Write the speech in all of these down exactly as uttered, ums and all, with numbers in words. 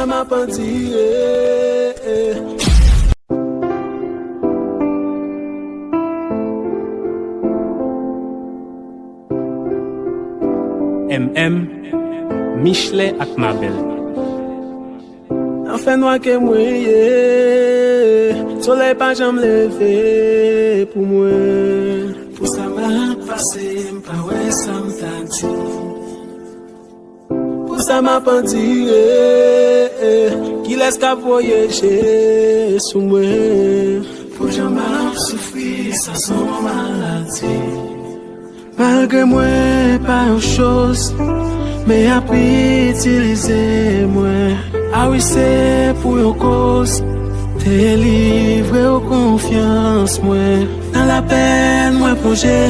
M ap andire. M M, Michelet ak Mabel. Nan fènwa ke mwen ye, solèy pa janm leve pou mwen. Pou sa m ap pase, m pa wè sa m ta di. Pou sa m ap andire, kilès k ap voye je sou mwen? Pou jan m ap soufri, sa s on maladi. Malgre mwen pa yon choz, men y ap itilize mwen. A wi, se pou yon koz, delivre w konfyans mwen. Nan lapèn mwen plonje,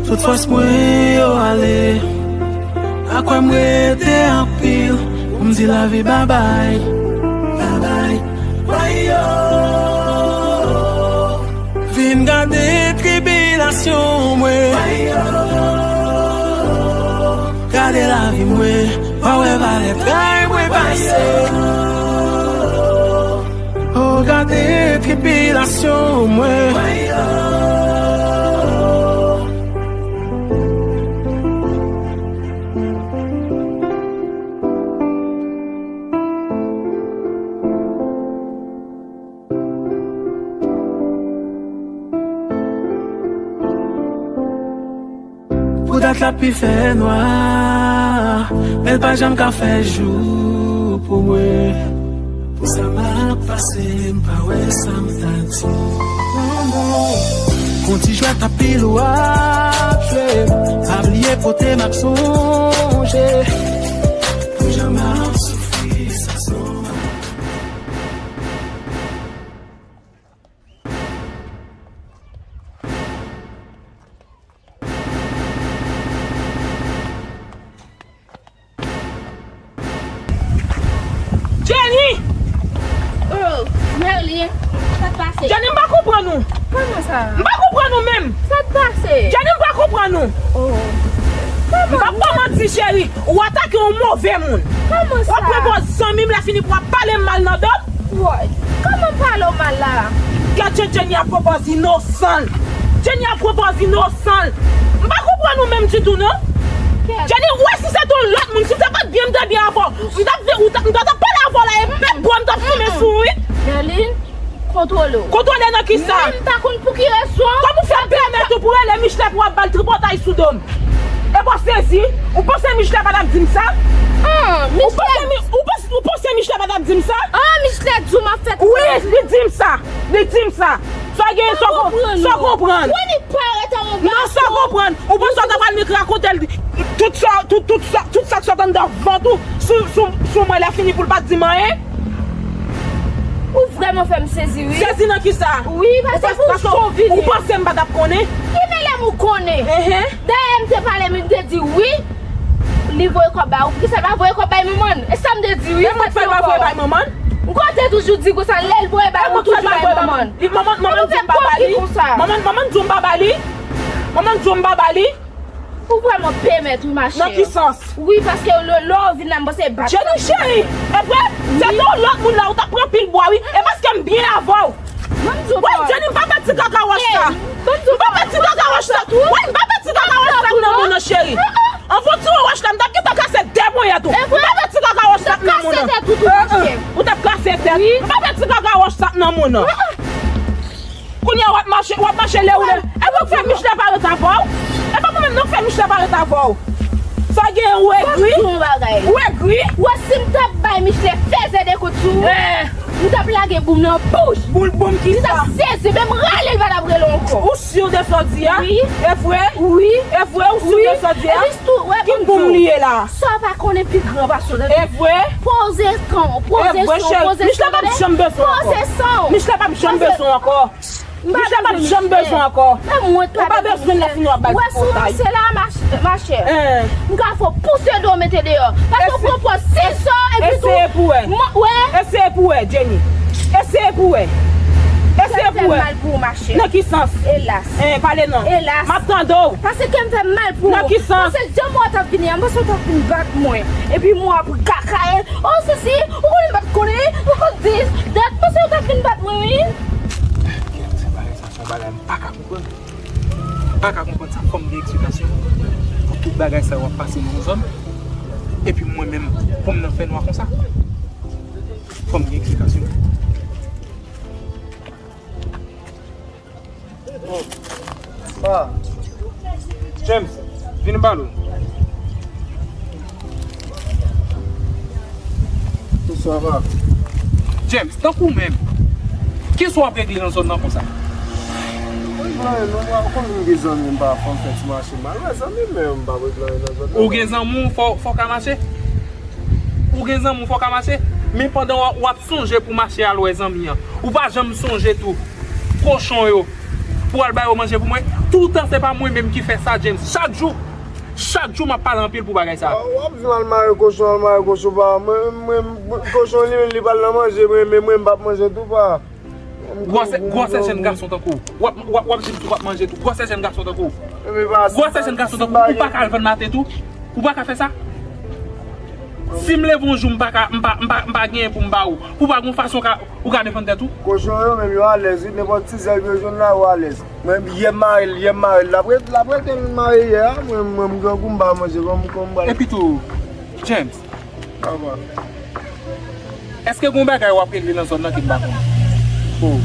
tout fòs mwen yo ale. Pa kwè m rete anpil pou m di lavi babay. Babay, wayo. Vin gade tribilasyon mwen. Wayo. Gade lavi mwen, pa wè valè tray mwen pase. Oh, gade tribilasyon mwen. Pou dat la pi fè nwa, men l pa janm ka fè jou pou mwen. Pou sa m ap pase, m pa wè sa m ta di. Yon ti jwèt anpil w ap jwe, pa bliye pote m ap sonje. Pou jan m ap soufri, sa s on Jenny! Oh, Merlin, sa k pase? Jenny, m pa konprann ou. Kòman sa? M pa konprann ou menm. Sa k pase? Jenny, m pa konprann ou. Oh. M p ap ba w manti, cheri. Ou atake yon move moun. Kòman sa? W ap pran pòz zanmi m, lè fini pou w ap pale m mal nan do m. Woy, kòman m pale w mal la? Gad jan Jenny ap pran pòz inosan l. Jenny ap pran pòz inosan l. M pa konprann ou menm ditou non. Jenny, ou wè si se t yon lòt moun, si se pa t byen m te byen avè w, m t ap vin, ou t ap, m t ap pale avè w la, e pèp bwa m t ap fimen sou ou wi. Merlin, kontwole w. Kontwole nan kisa? Mwen menm m pa konn pou ki rezon. Kòman w fè pèmèt ou pou rele Michelet pou w ap ba l tripotay sou do m? Epi w sezi, ou panse Michelet pa t ap di m sa? An, Ou panse Michelet. Mi-, ou panse, ou panse Michelet pa t ap di m sa? An, Michelet di w m ap fè Wi, li di m sa. Li di m sa. Sa w gen, sa w konprann. Sa w konprann. Wi, li parèt an yon gason. Non, sa w konprann. Ou panse w ta pral met rakonte l tout sa, tout, tout sa, tout sa k sot anndan vant ou sou, sou, sou mwen lè fini pou l pa t di m anyen? Ou vrèman fè m sezi, wi. Sezi nan kisa? Wi, paske ou cho vini. Ou panse m pa t ap konnen? Ki mele m ou konnen? Enhen. Dayè m te pale, m te di wi. Li voye kòb ba ou. Poukisa l pa voye kòb bay manman l? E sa m te di wi. E mwen k fè l pa voye bay manman l? M konn te toujou di konsa, lè l voye bay ou toujou bay manman l. Li manman, manman di m pa ba li. Manman, manman di m pa ba li. Manman di m pa ba li. Ou vrèman pèmèt wi, machè. Nan ki sans? Wi, paske lè, lè w vin la, m panse bat. Jenny cheri, e vre? Se te yon lòt moun la, ou t ap pran pil bwa wi. E paske m byen avè w. Mwen m di w Wi, Jenny, m pa pè ti kaka wòch sa. M pa pè ti kaka wòch sa. Wi, m pa pè ti kaka wòch sa nan men w non, cheri. Anvan w tire wòch la, m t ap gentan kase de ponyèt ou. M pa pè ti kaka wòch sa nan men w non. Ou t ap kase tèt. M pa pè ti kaka wòch sa nan men w non. Kounye a w ap mache, w ap mache lè ou lè. E mwen k fè Michelet pa ret avè w? E pa mwen menm non k fè Michelet pa ret avè w? Sa gen ou egri? Ou egri? Wè si m t ap bay Michelet feze de kout sou ou, m t ap lage boum nan bouch. Boul boum kisa? Li t ap sezi, menm rale l pa t ap rele w ankò. Ou si de sa w di a? Wi. E vre? Wi. E vre ou si de sa w di a? Epi tou, wè, ki boum li ye la? Sa w pa konnen pi gran pase w. E vre? Poze san w, poze san w, poze san w. Michelet p ap janm bezwen w ankò. Poze san w. Michelet p ap janm bezwen w ankò. Michelet p ap janm bezwen ankò. Ou pa bezwen lè fini w ap ba l ti pòtay. Wè si w ranse la, machè, m ka fè w pouse do w mete deyò. Paske w pran pòz sisò epi tou. Eseye pou wè. Eseye pou wè, Jenny. Eseye pou wè. Eseye Kè m fè mal pou ou, machè. Nan ki sans? Elas. Eh, pale non. Elas. M ap tande w. Paske kè m fè mal pou ou. Nan ki sans? Paske jan mwen w t ap vini an, m panse w t ap vin bat mwen. Epi mwen ap kakaye. Oh, sesi, ou konnen m pa t konnen. Ou konn dis, dat, m panse w t ap vin bat mwen, wi. Kè m fè bagay sa, se yon bagay m pa ka konprann. M pa ka konprann sa, fò m gen eksplikasyon pou tout bagay sa yo ap pase nan yon zòn. Epi mwen menm, pou m nan fènwa konsa. Fò m gen eksplikasyon. Oh. Pa. James, vin m pale w. Bonswa, pa. James, tankou menm. Kisa w ap regle nan zòn nan konsa? Mwen, mwen, mwen, ou konn m gen zanmi m pa fè m fè ti mache m al wè zanmi m, men m pa regle anyen nan zòn nan. Ou gen zanmi w, fò, fò w ka mache? Ou gen zanmi w, fò w ka mache? Men pandan w ap, w ap sonje pou mache al wè zanmi an, ou pa janm sonje tou kochon yo pou al ba yo manje pou mwen? Toutan se pa mwen menm ki fè sa, James. Chak jou, chak jou m ap pale anpil pou bagay sa. W ap di m al mare kochon, al mare kochon, pa. Mwen, mwen, kochon li menm li pral nan manje, mwen, men mwen m p ap manje tou, pa. Gwosè, gwosè jèn gason tankou w. W ap, w ap, w ap jis w ap manje tou. Gwosè jèn gason tankou w. Gwosè jèn gason tankou w. Ou pa ka al vann maten tou? Ou pa ka fè sa? Si m leve yon jou, m pa ka, m pa, m pa, m pa genyen pou m ba ou, ou pa gon fason ka, ou ka defann tèt ou? Kochon yo menm yo alèz, wi, nenpòt ti zèb yo jwenn la, yo alèz. Mwen, yè m mare l, yè m mare l. L ap ret-, l ap rete m mare yè a, mwen, mwen, m grangou, m pa manje, kòm, kòm m pral. Epi tou, James. Papa. Èske gon bagay w ap regle nan zòn nan ke m pa konnen? Oh,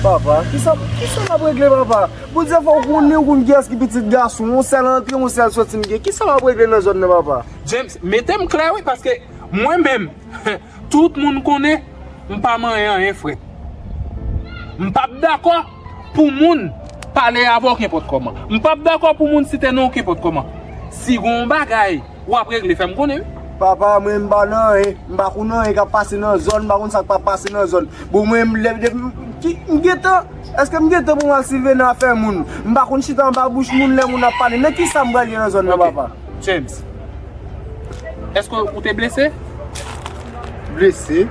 papa, kisa, kisa m ap regle, papa? Podyè fò w konnen, ou konn kiyès ki pitit gason, yon sèl antre, yon sèl soti m gen. Kisa m ap regle nan zòn nan, papa? James, mete m klè wi, paske mwen menm, tout moun konnen m pa manyen anyen frèt. M p ap dakò pou moun pale avè w kenpòt kòman. M p ap dakò pou moun site non w kenpòt kòman. Si gon bagay w ap regle, fè m konnen wi. Papa, mwen m pa nan anyen, m pa konn anyen k ap pase nan zòn, m pa konn sa k p ap pase nan zòn. Bon, mwen, m lè, depi m, ki, m gentan, èske m gentan pou m al siveye nan afè moun? M pa konn chita anba bouch moun lè moun ap pale. Nan kisa m pral ye nan zòn nan, papa? James, èske ou te blese? Blese?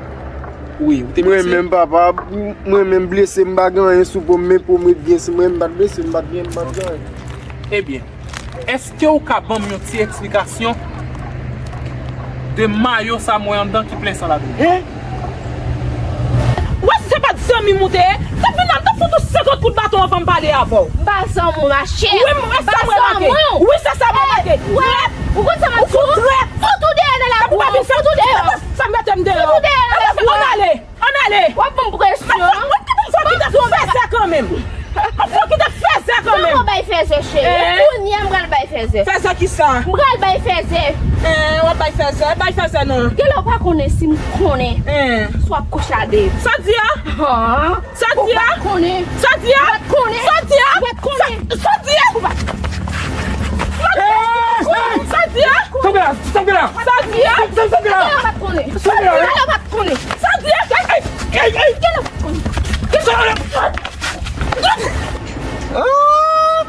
Wi, ou te blese. Mwen menm, papa, m-, mwen menm blese, m pa gen anyen sou po m, men po m ret byen, si mwen m pa t blese, m pa t gen, m pa t gen anyen. Ebyen, èske ou ka ban m yon ti eksplikasyon de mayo sa m wè anndan ki plen san ladan l? Hen? Ou wè si se pa t zanmi m ou te ye, m t ap vin la, m t ap fout ou senkant kout baton anvan m pale avè w. M pa zanmi w, machè. Wi, m, se sa m remake. Wi, se sa m remake. Ou konn sa m ap di w? Fout ou dèyè nan lakou an, fout ou dèyè. Sa m mete m deyò. Fout ou dèyè nan lakou an. Ann ale. Ann ale! W ap ban m presyon. Mwen, mwen, mwen, mwen, mwen, kite fèzè kanmenm. Mwen, mwen, kite fèzè kanmenm. Mwen, mwen bay fèzè, cheri. Eh? Kounye a, m pral bay fèzè. Fèzè kisa? M pral bay fèzè. Eh, w ap bay fèzè? Bay fèzè non. Genlè w pa konnen si m konnen. Eh. Si w ap kouche a de. Sa di a? Ah. Sa di a? Ou pa konnen. Sa di a? Ou pa konnen. Sa di a? Ou pa konnen. Sa, sa di a? Ou pa Sa di a? Sa di a? Sa di a? Sa di a? Sa di a? Sa di a? Sa di a? Sa di a? Sa di a? Sa di a? Sa di a? Ah!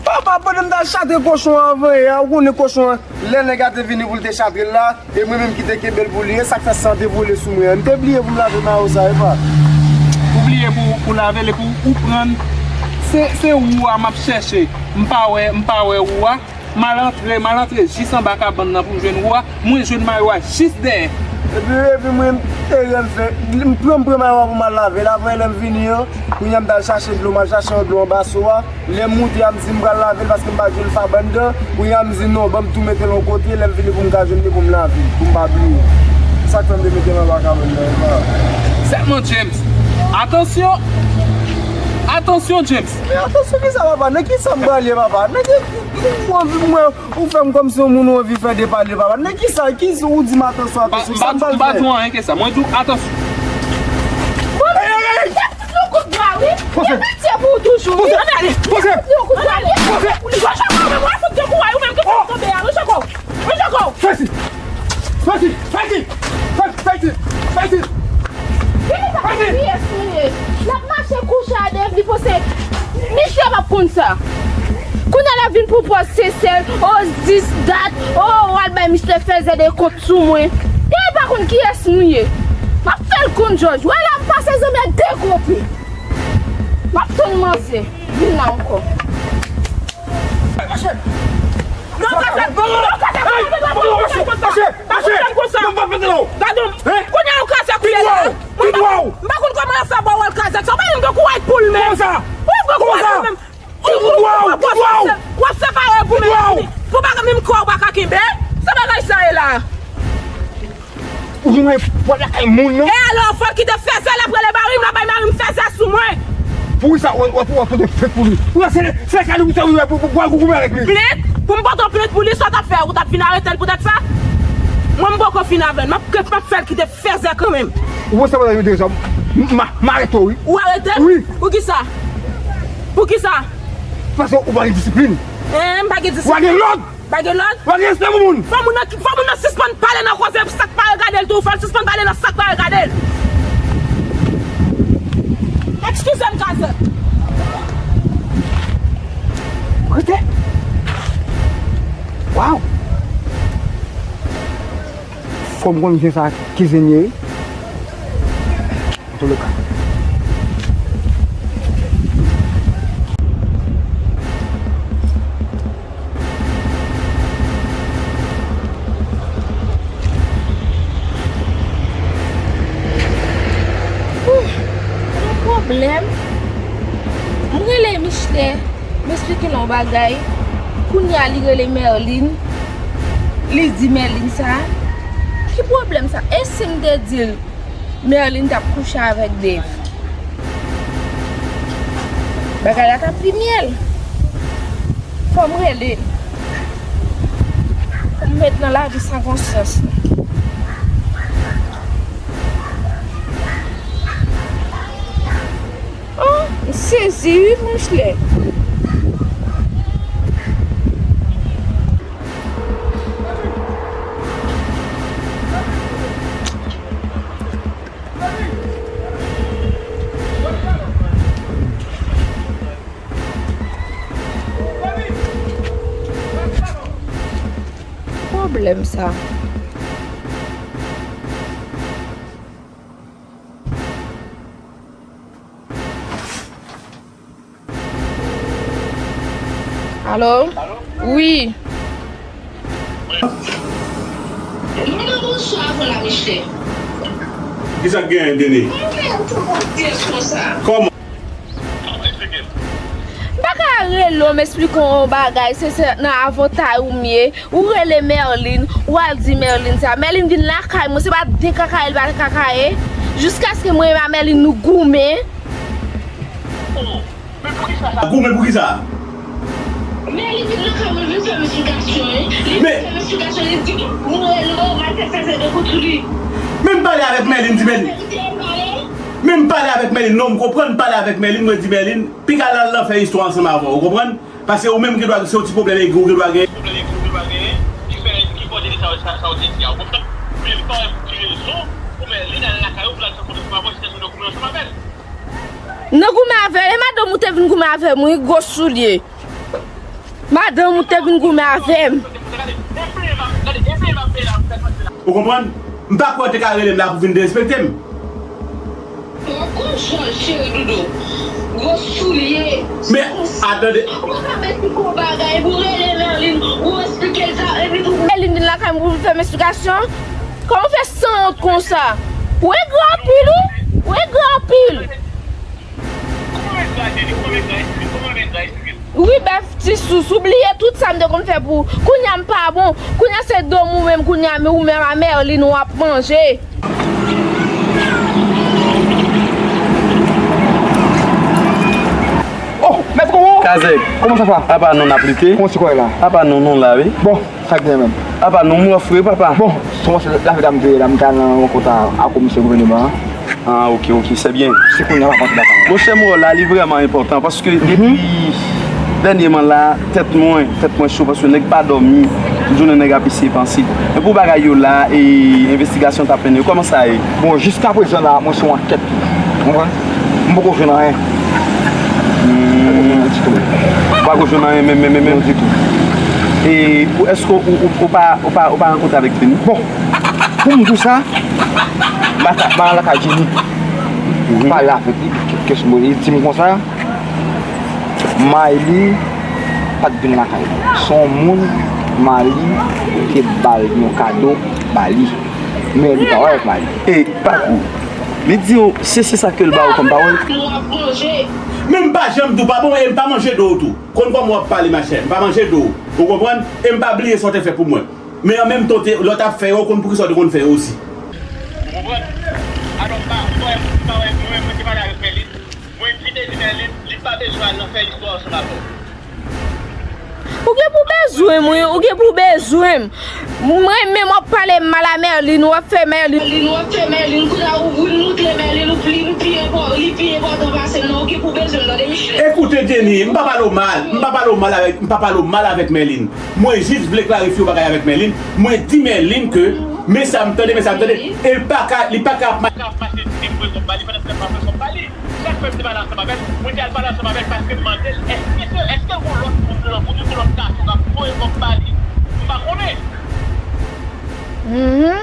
Papa, pandan m t al chatre kochon an avan yè a, ou konnen kochon an, lè nèg la te vini pou l te chatre l la, e mwen menm ki te kenbe l pou li ye, sa k fè san te vole sou mwen an. M te bliye pou m lave mayo sa, epa. Ou bliye pou, pou lave l epi ou, ou pran l. Se, se wou a m ap chèche. M pa wè, m pa wè wou a. M al antre, m al antre jis anba kabann nan pou m jwenn wou a. Mwen jwenn mayo a jis dèyè. Epi, epi mwen, erè m fè, m pran, m pran mayo a pou m al lave l. Apre lè m vini an, kounye a m t al chache dlo, m al chache yon dlo anba so a. Lè m moute a, m di m pral lave l paske m pa t jwenn fab anndan. Kounye a m di non, ban m tou mete l yon kote, lè m vini pou m ka jwenn li pou m lave l, pou m pa bliye. Sa k fè m te mete l anba kabann nan, epa. Sèlman James, atansyon! Atansyon, James! Men atansyon kisa, papa? Nan kisa m pral ye, papa? Nan ki, ou anvi mwen, ou fè m kòmsi yon moun ou anvi fè depale, papa. Nan kisa, kisa ou di m atansyon, atansyon? Sa m pral fè? M pa di w anyen ke sa. Mwen di w atansyon. Ey, ey, ey! Yon kout bwa, wi. Poze. Gen pitye pou ou toujou, wi. Poze. Ann ale. Poze. Yon kout bwa, wi. Poze. Ou jwe chako, men mwen fout de kou a, ou menm ki fè m tonbe a, wi, chako. Wi, chako. Fè si. Fè si. Fè si. Fè si. Fè si. Fè si. Kiyès nou ye? L ap mache kouche a de, li panse Michel p ap konn sa. Kounye a l ap vin pou pòz Sesel, o dis dat, o, w al bay Michel fèzè de kont sou mwen. Li pa konn kiyès nou ye. M ap fè l konn, Jòj. Wè la m pase zanmi a de kote. M ap tann manzè. Vin la ankò. Mache! Non, Kazèk! Non, Kazèk! Pa konn fè konsa! Pa konn fè konsa! Gade m! Kounye a ou Kazèk ou ye la! M pa konn kòman yo fè ba w wòl Kazèk sa! Ou pa menm gen kouraj pou l menm! Ou pa gen kouraj pou l menm! Ou, ou, ou, w ap separe pou mwen, pou bagay menm kò ou pa ka kenbe. Se bagay sa ye la. Ou vin wè pòt lakay moun nan. E alò, fò l kite fèzè l ap rele mari m, l ap bay mari m fèzè sou mwen. Poukisa w, w, w, w ap pote plent pou li? Ou wè se, se kado pou sa, ou wè pou, pou, pou al goumen avèk li. Plent? Pou m pote yon plent pou li, sa w t ap fè? Ou t ap vin arete l poutèt sa? Mwen, m poko fin avè l. M ap, m ap fè l kite fèzè kanmenm. Ou wè sa, m, m, m arete w, wi. Ou arete l? Wi. Poukisa? Poukisa? Paske ou pa gen disiplin. Hein, m pa gen disiplin. Ou pa gen lòd. Pa gen lòd. Ou pa gen respè pou moun. Fò moun nan, fò moun nan sispann pale nan koze sa k pa regade l tou. Fò l sispann pale nan sa k pa regade l. Eskize m, Kazèk. Kote? Waw. Fò m konn jan sa kizen ye, wi. Antouka. Ooh, gen pwoblèm. M rele Michelet, m eksplike l yon bagay. Kounye a li rele Merline. Li di Merline sa. Ki pwoblèm sa? E si m te di l Merline t ap kouche avèk Dave? Bagay la t ap pi myèl. Fò m rele l. Fò m met nan lavi san konsyans la. Oh, m sezi wi pou Michelet. Pwoblèm sa. Alo? Wi. Mwen nan bonswa avè w la, Michelet. Kisa k genyen, Denis? Mwen fè yon ti konfyans konsa. Kòman? M pa ka rele w, m eksplike w yon bagay, se, se nan avantay ou m ye. Ou rele Merline, ou al di Merline sa. Merline vin lakay mwen, se pa de kakaye l pa kakaye. Jiskaske mwen menm a Merline nou goumen. Goumen pou kisa? Merline vin lakay mwen, vin fè m esplikasyon, wi. Li vin fè m esplikasyon, li di, mwen rele w, m al fè fèzè de kont sou li. Men m pale avèk Merline, di Merline. Men m pale avèk Merline, non, m konprann, m pale avèk Merline, mwen di Merline, piga l al nan fè istwa ansanm avè w, ou konprann? Paske ou menm gen dwa, se yon ti pwoblèm egri ou gen dwa genyen. Pwoblèm egri ou gen dwa genyen, ki fè, ki fè w te di sa, sa, sa w te di a, ou konprann? Men li pa wè pou ki rezon pou Merline al lakay ou pou l al fè konesans avè w, jiskaske w goumen ansanm avè l. Nan goumen avè l, e madanm ou te vin goumen avè m, wi, gwo soulye. Madanm ou te vin goumen avè m. Ou konprann? M pa kwè w te ka rele m la pou vin derespekte m. Ou konn jòj, cheri doudou. Gwo soulye. Men, atande. Ou pa ka mete gwo bagay pou rele Merline. Ou eksplike l sa, epi tou. Merline vin lakay mwen pou l fè m esplikasyon. Kòman w fè sanwont konsa? Ou egri anpil, wi. Ou egri anpil. Kòman w egri a Denis? Kòman w egri a Esprit? Kòman w egri a Esprit? Wi, bèf ti sous, ou bliye tout sa m te konn fè pou ou. Kounye a m pa bon. Kounye a se dòmi ou menm, kounye a men ou menm a Merline w ap manje. Oh, mèt Kowo! Kazèk. Kòman sa va? Apa non n ap lite. Kòman se kwè la? Apa non, non la, wi. Bon, sa k gen menm? Apa non, m wè fre, papa. Bon, se kòman se lavi dam te ye la, m ta nan rankont a, a komisè gouvènman an. Ah, ok, ok, c'est bien. Se kounye a m ap rantre lakay mwen. Monchè, m wè w la, li vrèman enpòtan, paske depi dènyèman la, tèt mwen, tèt mwen cho, paske nèg pa dòmi, tout jounen nèg ap eseye panse. Men pou bagay yo la, e envestigasyon t ap mennen yo, kòman sa ye? Bon, jiskaprezan la, mwen sou ankèt. Ou konprann? M poko jwenn anyen. Hmm. Ditou. Ou pako jwenn anyen menm, menm, menm, menm? Non, ditou. E ou, èske ou, ou, ou pa, ou pa, ou pa rankontre avèk Jenny? Bon, pou m di w sa, m al lakay Jenny. M pale avèk li, kesyon, li di m konsa, Mayli pa t vin lakay li. Se yon moun Mayli te ba l yon kado ba li. Men li pa wè avèk Mayli. E pa kou. Li di w se, se sa ke l ba w kòm pawòl. Nou ap manje. Men m pa janm di w pa bon e m pa manje do w tou. Konn kòman w ap pale machè. M pa manje do w. Ou konprann? E m pa bliye sa w te fè pou mwen. Men an menm tan w te, lè w t ap fè yo, w konn poukisa w te konn fè yo osi. Ou konprann? Alò, m pa, m pa wè, m pa wè, mwen, mwen te pale avèk Mèlin. Mwen vin te di Mèlin, li pa bezwen al nan fè istwa ansanm avè w. Ou gen pou bezwen m, wi, ou gen pou bezwen m. Mwen menm w ap pale m mal a Mèlin, w ap fè Mèlin. Mèlin, w ap fè Mèlin, kounye a ou vin moutre Mèlin, ou pli, ou pi enpò-, li pi enpòtan pase m nan, ou gen pou bezwen m, tande, Michel. Ekoute, Jenny, m pa pale w mal, m pa pale w mal avèk, m pa pale w mal avèk Mèlin. Mwen jis vle klarifye yon bagay avèk Mèlin. Mwen di Mèlin ke, men sa m tande, men sa m tande. E l pa ka, li pa ka ap mache di m voye kòb ba li pandan se tan m pa voye kòb ba li. Sa k fè m te pale ansanm avè l, mwen te al pale ansanm avè l paske m mande l, èske se, èske gon lòt moun nan, oubyen gon lòt gason k ap voye kòb ba li? M pa konnen. Mhm.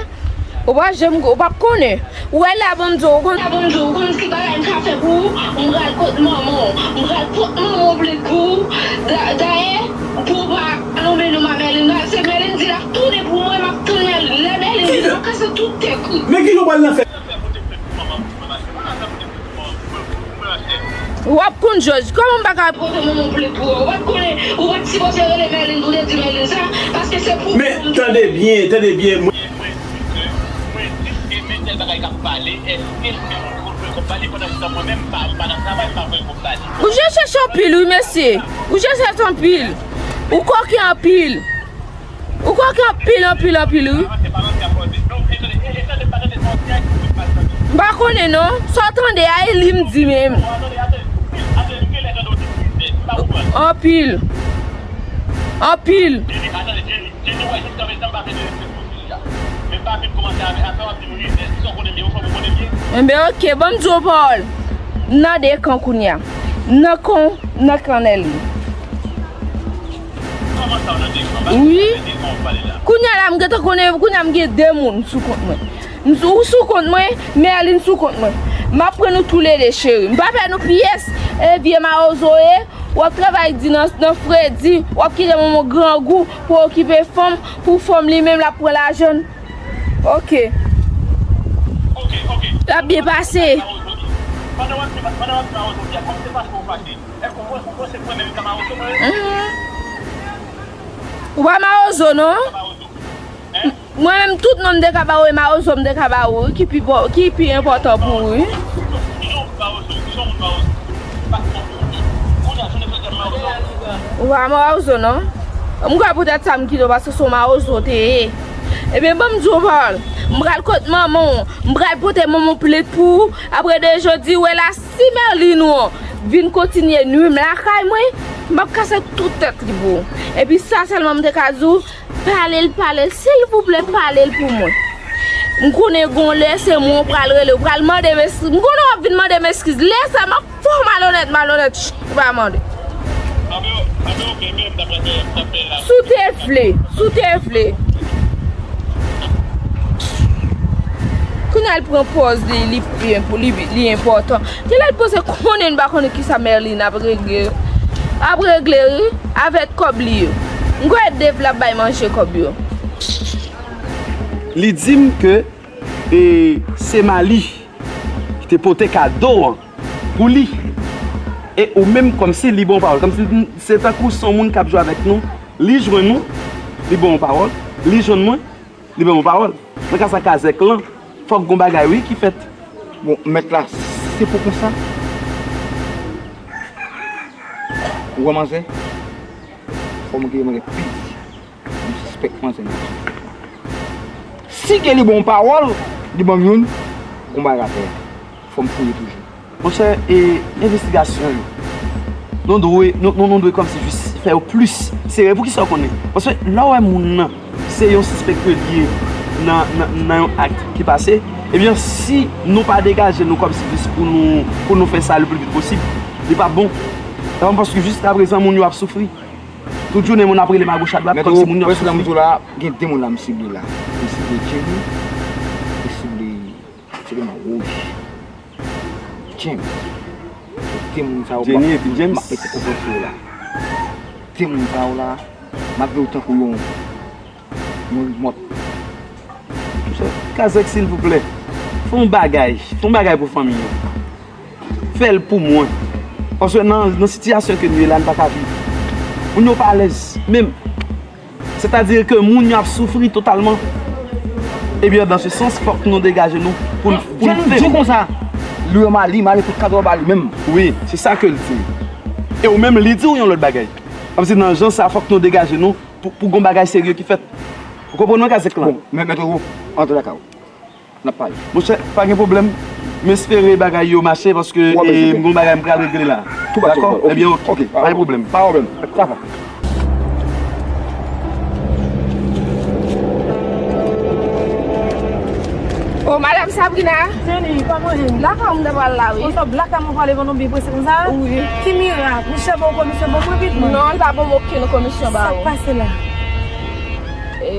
Ou pa janm, ou p ap konnen. Ou wè la, ban m di w, ou konn. La, ban m di w, ou konn ki bagay m ka fè pou ou? M pral kot manman w. M pral pot manman w plent pou ou. Da-, dayè, pou w pa nonmen non m a Mèlin, se Mèlin di l ap tounen pou mwen, m ap tann Mèlin. Lè Mèlin vini, m ap kase tout tèt li. Men ki jan w pral nan fè? W ap konn jòj. Kòman m pa ka. Pote manman w plent pou ou. Ou pa t konnen, ou pa t sipoze rele Mèlin pou w te di Mèlin sa, paske se pou. Men, tande byen, tande byen. Mwen, mwen di ke, mwen di ke men tèl bagay k ap pale, èske se moun ki konn voye kòb ba li pandan se tan mwen menm, m pa, m pa nan travay, m pa voye kòb ba li. Ou je chèche anpil, wi, mesye. Ou je chèche anpil. Ou koken anpil. Ou koken anpil, anpil, anpil, wi. M pa konnen, non. Sa w tande a, e li m di menm. Anpil. Anpil. Enben, oke, ban m di w yon pawòl. M nan de kan kounye a. M nan kan, m nan kan Nèlin. Wi. Kounye a la, m gentan konnen, kounye a m gen de moun sou kont mwen. M sou, ou sou kont mwen, Mèlin sou kont mwen. M ap pran nou toulede, cheri. M pa pè nou pyès. E vye mawozo ye, w ap travay di nan, nan fredi, w ap kite manman w grangou pou okipe fanm, pou fanm li menm l ap pran lajan l. Oke. L ap byen pase. Mhm. Ou pa mawozo, non? Mwen menm, tout non m te ka ba ou, e mawozo m te ka ba ou, wi, ki pi bo-, ki pi enpòtan pou ou, wi. Ou pa mawozo, non? M kwè poutèt sa m kite w, paske se yon mawozo w te ye. Ebyen, ban m di w yon pawòl. M pral kot manman w. M pral pote manman w plent pou ou. Apre de jodi, wè la, si Mèlin ou an vin kontinye nwi m lakay mwen, m ap kase tout tèt li pou ou. Epi sa sèlman m te ka di w, pale l, pale l, silvouplè, pale l pou mwen. M konnen gon lè se mwen w pral rele, w pral mande m eskiz. M konnen w ap vin mande m eskiz. Lè sa, m ap fè w malonèt, malonèt, ch-, ou pa mande. Si w te vle, si w te vle. Kounye a l pran pòz li, li, li, li enpòtan. Genlè l panse konnen n pa konnen kisa Mèlin ap regle. Ap regle, wi, avèk kòb li yo. M kwè Dave l ap bay manje kòb yo. Li di m ke, e, se Mali ki te pote kado an pou li. E ou menm, kòmsi li ba w pawòl, kòmsi se tankou se yon moun k ap jwe avèk nou, li jwenn nou, li ba w pawòl, li jwenn mwen, li ba m yon pawòl. Nan ka sa, kazèk lan, fòk gon bagay, wi, ki fèt. Bon, mèt la, se pou konsa. Ou wè manzè? Fò m gen manzè pi di. M sispèk manzè nan. Si ke li ba w pawòl, li ban m youn, gon bagay atè a. Fò m fouye toujou. Monchè, e, envestigasyon yo, nou dwe, nou, nou, nou dwe kòmsi jis fè yo plis serye. Poukisa w konnen? Paske lè w wè moun nan se yon sispèk ke li ye nan, nan, nan yon ak ki pase, ebyen, si nou pa degaje nou kòmsi jis pou nou, pou nou fè sa le pli vit posib, li p ap bon. Paske jiskaprezan, moun yo ap soufri. Tout jounen, moun ap rele m agoch adwat, kòmsi moun yo ap soufri. Mèt, ou wè, sou la m di w la, gen de moun la m sible la. M sible Jenny, m sible, sible nan wouj. James. Timoun sa yo, Jenny epi James, m ap mete koko sou yo la. Timoun sa yo la, m ap viv tankou yon, yon mòt. Kazèk, silvouplè, fè yon bagay, fè yon bagay pou fanmi an. Fè l pou mwen. Paske nan, nan sitiyasyon ke nou ye la, n pa ka viv. Moun yo pa alèz menm. Sètadi ke moun yo ap soufri totalman. Ebyen, dans ce sens, fòk nou degaje nou pou n, pou n fè. Di konsa. Li yo mali, mali pou katouwa ba li menm. Wi, se sa ke l di. E ou menm, li di w yon lòt bagay. Kòmsi nan jan sa, fòk nou degaje nou pou, pou gon bagay serye ki fèt. Ou konprann mwen, Kazèk la? Bon, men, mèt ou, antre lakay ou. N ap pale. Monchè, pa gen pwoblèm. M espere bagay yo mache paske, e, m gon bagay m pral regle la. Dakò? Ebyen, oke. Pa gen pwoblèm. Pa pwoblèm. Sa va. Oh, Madam Sabrina. Jenny, kòman w ye? Lakay ou m ta pral la, wi. Ou sot lakay mwen pral, ou konn nou byen prese konsa? Wi. Ki mirak? Misye ba w komisyon bon mwen vit mwen? Non, li pa ban m okenn komisyon ba ou. Sa k pase la? E,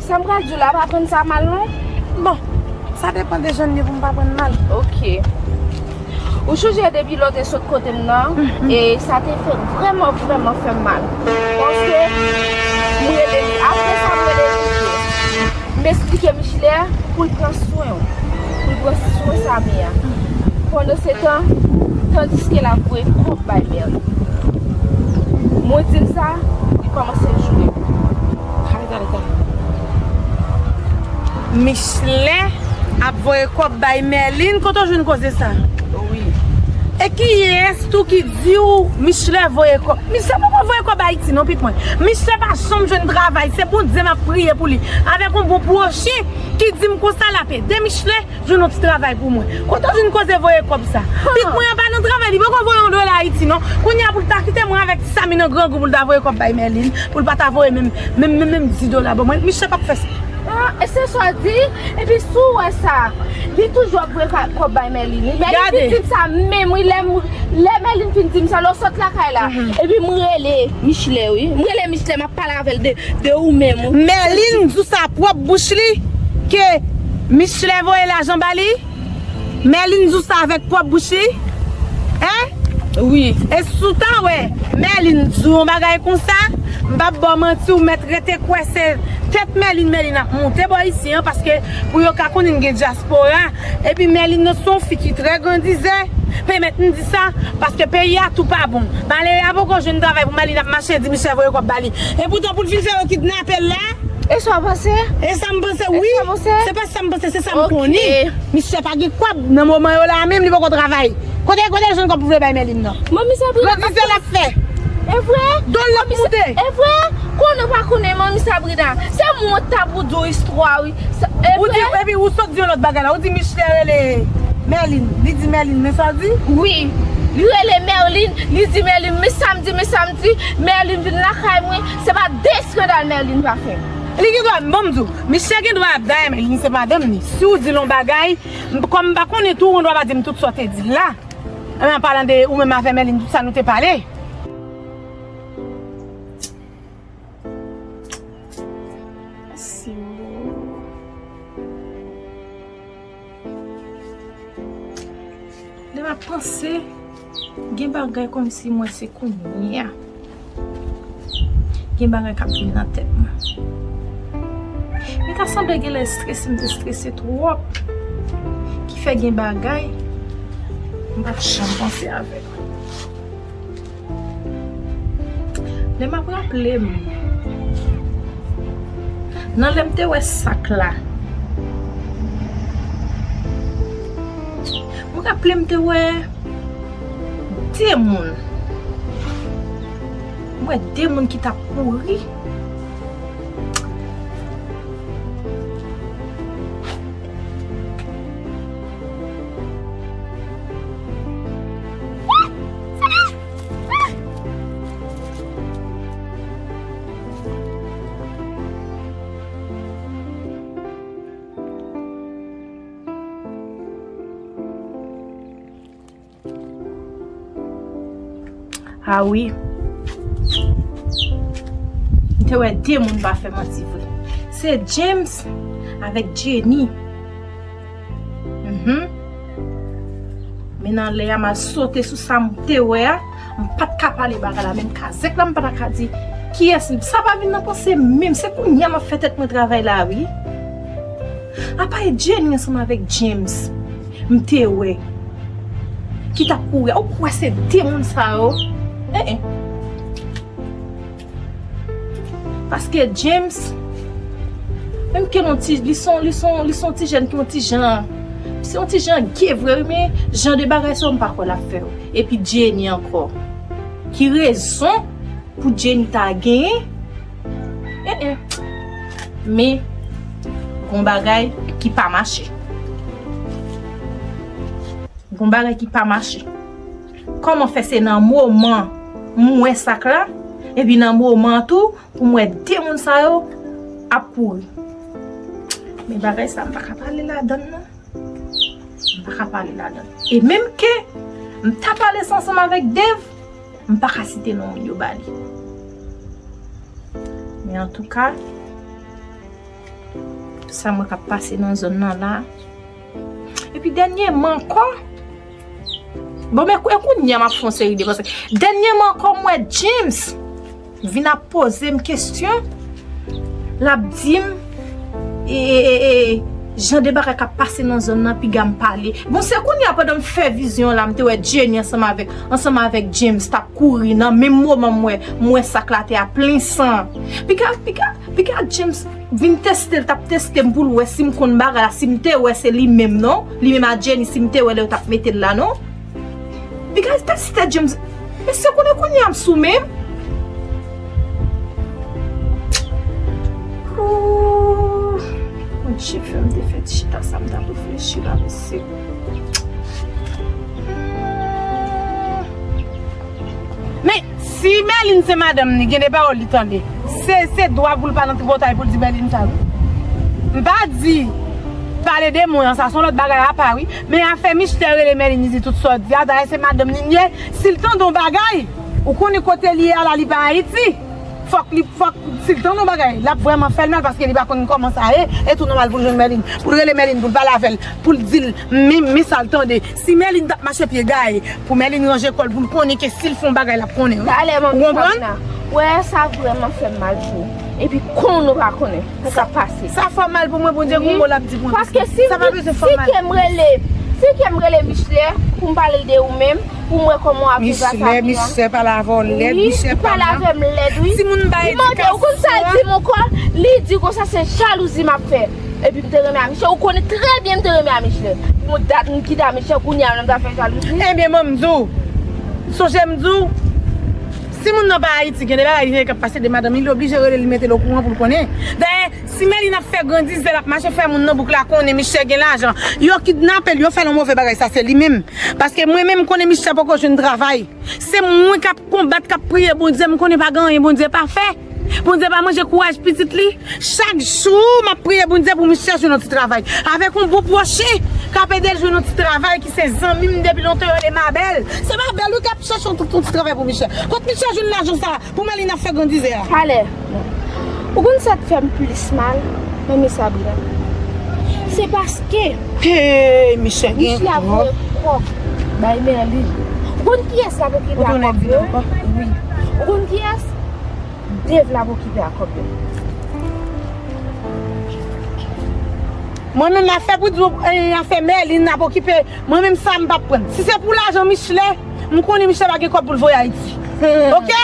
sa m pral di w la, pa pran sa mal, non. Bon, sa depann de jan l ye pou m pa pran mal. Oke. Ou chonje depi lè w te sot kote m nan, e sa te fè, vrèman, vrèman fè m mal. Paske m rele, apre sa, m rele Michel. M esplike Michel pou l pran swen w, pou l pran swen Samy a. Pandan se tan, tandiske l ap voye kòb bay Merlin. Mwen di l sa, li kòmanse joure m. Kale, kale, kale. Michel ap voye kòb bay Merlin. Kote w jwenn koze sa? Wi. E kiyès tou ki di w Michel voye kòb? Michel poko voye kòb Ayiti non, pitit mwen. Michel pa janm jwenn travay. Se Bondye m ap priye pou li. Avèk yon bon pwochen ki di m konsa l ap ede Michel jwenn yon ti travay pou mwen. Kote w jwenn koze voye kòb sa? Pitit mwen an pa nan travay, li poko voye yon dola Ayiti non. Kounye a pou l ta kite mwen avèk ti Samy nan grangou pou l ta voye kòb bay Merlin, pou l pa ta voye menm, menm, menm, menm dis dola ban mwen. Michel p ap fè sa. Ah, e se sa w di? Epi si w wè sa, li toujou ap voye ka-, kòb bay Merlin. Merlin fin di m sa menm, wi, lè m, lè Merlin fin di m sa, lè w sot lakay la. Epi m rele Michel, wi. M rele Michel, m ap pale avè l de, de ou menm, wi. Merlin di w sa pwòp bouch li, ke Michel voye lajan ba li? Merlin di w sa avèk pwòp bouch li? Hein? Wi. E si w ta wè Merlin di w yon bagay konsa, m p ap ba w manti, ou mèt rete kwè se tèt Merlin, Merlin ap monte bò isi an, paske pou yo ka konnen n gen dyaspora. Epi Merlin nan se yon fi ki trè grandizè. Pèmèt m di sa, paske peyi a tou pa bon. Malere a poko jwenn travay pou Merlin ap mache di Michel voye kòb ba li. E poutan pou l fin fè yo kidnape l la, E sa w panse? E sa m panse, wi. E sa w panse? Se pa sa m panse, se sa m konnen. Misye pa gen kòb nan moman yo la menm, li poko travay. Kote, kote l jwenn kòb pou vle bay Merlin nan? Manmi Sabrina, grandizè l ap fè. E vre? Dòl l ap moute. E vre? Konnen w pa konnen, Manmi Sabrina. Se mwen t ap ou di w istwa, wi. Sa, e vre? Ou di, epi ou sot di yon lòt bagay la. Ou di Misye rele Merlin. Li di Merlin, men sa w di? Wi. Li rele Merlin, li di Merlin, men sa m di, men sa m di. Merlin vin lakay mwen. Se pa de eskandal Merlin pa fè. Li gen dwa, bon, m di w, Misye gen dwa ap dayè, men li se madanm li. Si w di l yon bagay, m, kòm m pa konnen tou, ou gen dwa pa di m tout sa w te di l la. An palan de ou menm avè Merlin, tout sa nou te pale. Senyo. Lè m ap panse, gen bagay kòmsi mwen se kounye a. Gen bagay k ap vin nan tèt mwen. Li ta sanble gen lè strese, m te strese twòp. Ki fè gen bagay, m pa janm panse avè l. Lè m ap raple m, nan lè m te wè sak la, m raple m te wè de moun. M wè de moun ki t ap kouri. Ah wi. M te wè de moun pa fè manti vre. Se James avèk Jenny. Mhm. M Men nan lè a m al sote sou sa m te wè a, m pa t ka pale bagay la, menm kazèk la m pa ta ka di kiyès, sa pa vin nan panse m menm, se kounye a m ap fè tèt mwen travay la wi. Apa e Jenny ansanm avèk James m te wè ki t ap kouri a, ou kwè se de moun sa yo? Eh, eh. Paske James, menm ke l on ti, li son, li son, li son ti jèn ki on ti jan, se on ti jan gay vre wi, men jan de bagay sa yo m pa kwè l ap fè yo. Epi Jenny ankò. Ki rezon pou Jenny ta genyen? Eh, eh. Men, gon bagay ki pa mache. Gon bagay ki pa mache. Kòman fè se nan moman m wè sak la, epi nan moman an tou, pou m wè de moun sa yo ap kouri? Men bagay sa, m pa ka pale ladann non. M pa ka pale ladann. E menm ke m ta pale sa ansanm avèk Dave, m pa ka site non moun yo ba li. Men antouka, sa m wè k ap pase nan zòn nan la. Epi dènyèman ankò, bon, men kou-, e kounye a m ap fè yon seri de panse. Dènyèman ankò, m wè James vin ap poze m kesyon. L ap di m, e, e, e, e, jan de bagay k ap pase nan zòn nan, piga m pale. Bon, se kounye a pandan m fè vizyon la, m te wè Jenny ansanm avèk, ansanm avèk James t ap kouri nan menm moman m wè, m wè sak la te a plen san. Piga, piga, piga James vin teste l, t ap teste m pou l wè si m konn bagay la, si m te wè se li menm non, li menm a Jenny, si m te wè lè yo t ap mete l la non. Piga teste James, mesye konnen kounye a m sou men m. Ooh, Bondye fè m te fè ti chita sa m t ap reflechi la, mesye. Men, si Merline se madanm li, gen de pawòl li tande. Se, se dwa pou l pa nan tripotay pou l di Merline sa, wi. M pa di pale de mwen an, sa se yon lòt bagay apa, wi. Men afè Michel rele Merline, li di tout sa w di a, dayè se madanm li l ye. Si l tande yon bagay, ou konnen kote l ye a la, li pa Ayiti. Fòk li, fòk, si l tande yon bagay, l ap vrèman fè l mal paske li pa konn kòman sa ye. E tou nòmal pou l jwenn Merline, pou l rele Merline, pou l pale avè l, pou l di l, men, men sa l tande. Si Merline t ap mache pye gaye, pou Merline ranje kò l, pou l konnen ke si l fè yon bagay, l ap konnen, wi. Talè, manmi Sabrina, ou konprann? Wè, sa vrèman fè m mal pou ou. Epi konnen ou pa konnen sa k ap pase. Sa fè mal pou mwen, Bondye gon mo l ap di pou mwen. Paske si, sa pa bezwen fè m mal. Si ke m rele, si ke m rele Michel pou m pale de ou menm, pou m wè kòman w ap viv a Sabrina. Michel, Michel pale avè w lèd, wi, Michel pale avè m lèd, wi. Timoun bay edikasyon. Li mande, ou konn sa l di m ankò? Li di konsa se jalouzi m ap fè. Epi m te renmen a Michel, ou konnen trè byen m te renmen a Michel. Pou dat m kite a Michel, kounye a menm m ta fè jalouzi. Ebyen, ban m di w, sonje m di w, si moun nan pa Ayiti, gen de bagay li gen k ap pase de madanm li, li oblije rele l, li mete l okouran pou l konnen. Dayè, si Merline ap fè grandizè, l ap mache fè moun nan bouk la konnen Michel gen lajan. Yo kidnape l, yo fè l yon move bagay, sa se li menm. Paske mwen menm, m konnen Michel poko jwenn travay. Se mwen k ap konbat, k ap priye Bondye, m konnen pa gen anyen Bondye pa fè. Bondye pa manje kouraj pitit li. Chak jou, m ap priye Bondye pou Michel jwenn yon ti travay. Avèk yon bon pwoche k ap ede l jwenn yon ti travay ki se zanmi m depi lontan, yo rele Mabèl. Se Mabèl, wi, k ap chèche yon, yon ti travay pou Michel. Kot Michel jwenn lajan sa a pou Merline ap fè grandizè a? Talè. Ou konn sa k fè m plis mal, manmi Sabrina? Se paske Hey, Michel gen Michel ap voye kòb bay Merline. Ou konn kiyès l ap okipe a kòb yo? Wi. Ou konn kiyès? Dave l ap okipe a kòb yo. Mwen menm afè pou di w, eh, afè Merline ap okipe, mwen menm sa m p ap pran. Si se pou lajan Michel, m konnen Michel pa gen kòb pou l voye Ayiti. Oke?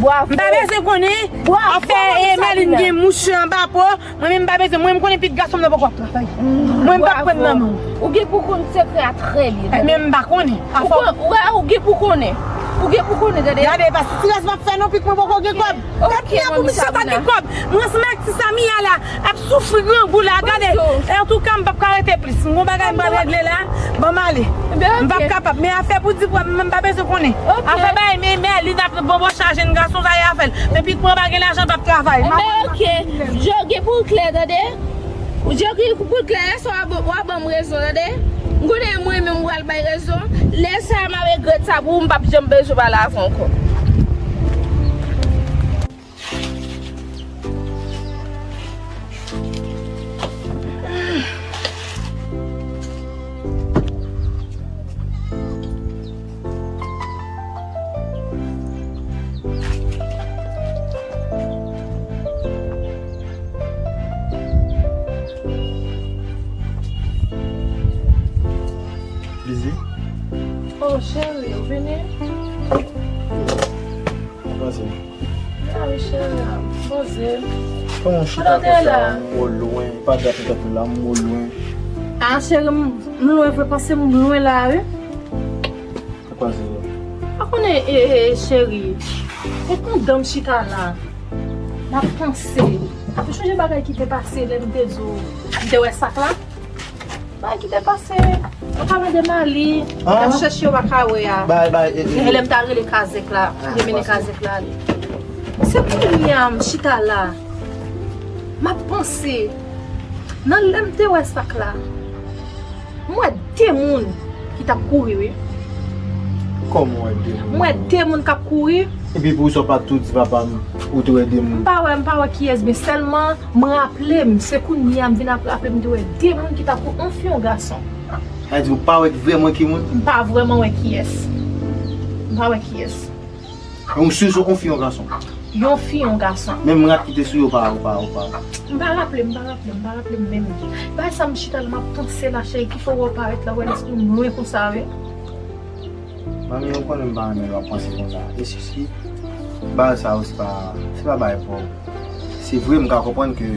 Bravo. M pa bezwen konnen afè, eh, Merline gen mouche anba po. Mwen menm m pa bezwen, mwen m konnen pitit gason m nan poko ap travay. Mwen m p ap pran nan men w. Ou gen pou konn sekrè a trè byen. Ebyen m pa konnen. Ou gen pou konnen. Ou gen pou konnen, tande. Gade, pa stirès m ap fè non, pitit mwen poko gen kòb. Gad ki a pou misye pa gen kòb. Mwen ansanm ak ti Samia la ap soufri grangou la, gade. Antouka m p ap ka rete plis. M gon bagay m pral regle la. Ban m ale. M p ap kapab. Men afè pou di pou mwen m pa bezwen konnen. Afè bay men, men li n ap bon bon chaje n gason sa y afè l. Men pitit mwen pa gen lajan, l p ap travay. Ebyen oke. Je w gen pou w klè, tande. Je w gen pou w klè, lè sa w a ban, w a ban m rezon, tande. M konnen mwen menm m pral bay rezon. Lè sa a m a regrèt sa pou ou, m p ap janm bezwen pale avè w ankò. Cheri, ou vini? Sa pase? Ah wi, cheri, poze. Kòman w chita konsa? Ou lwen, pa dat ou t ap la, m ou lwen. Ah, cheri, m, m lwen vre, paske m lwen la, wi. Sa pase? Ou konnen, e, e, cheri, e pandan m chita la, m ap panse. Ou chonje bagay ki te pase lè m te di w, m te wè sak la? Bagay ki te pase, yo pa mande Mali, y ap chèche yo pa ka wè a. Bay, bay, e, e, e lè m ta rele kazèk la, ah, te mennen kazèk la ale. Se kounye a m chita la, m ap panse, nan lè m te wè sak la, m wè de moun ki t ap kouri, wi. Kòman w wè de moun? M wè de moun k ap kouri. Epi pou sa w pa tou di papa m, ou te wè de moun? M pa wè, m pa wè kiyès, men sèlman m raple m, se kounye a m vin ap raple m te wè de moun ki t ap kouri, yon fi, yon gason. Sa vle di ou pa wè vrèman ki moun? M pa vrèman wè kiyès. M pa wè kiyès. Yon si se yon fi, yon gason? Yon fi, yon gason. Menm rad ki te sou yo, pa, pa, pa. M pa raple, m pa raple, m pa raple m menm. Bagay sa m chita la, m ap panse la, cheri, ki fè w parèt la, wè lespri m lwen konsa, wi. Manmi, ou konnen m pa renmen lè w ap panse konsa. E si, si, bagay sa yo, se pa, se pa bagay pwòp. Se vre, m ka konprann ke,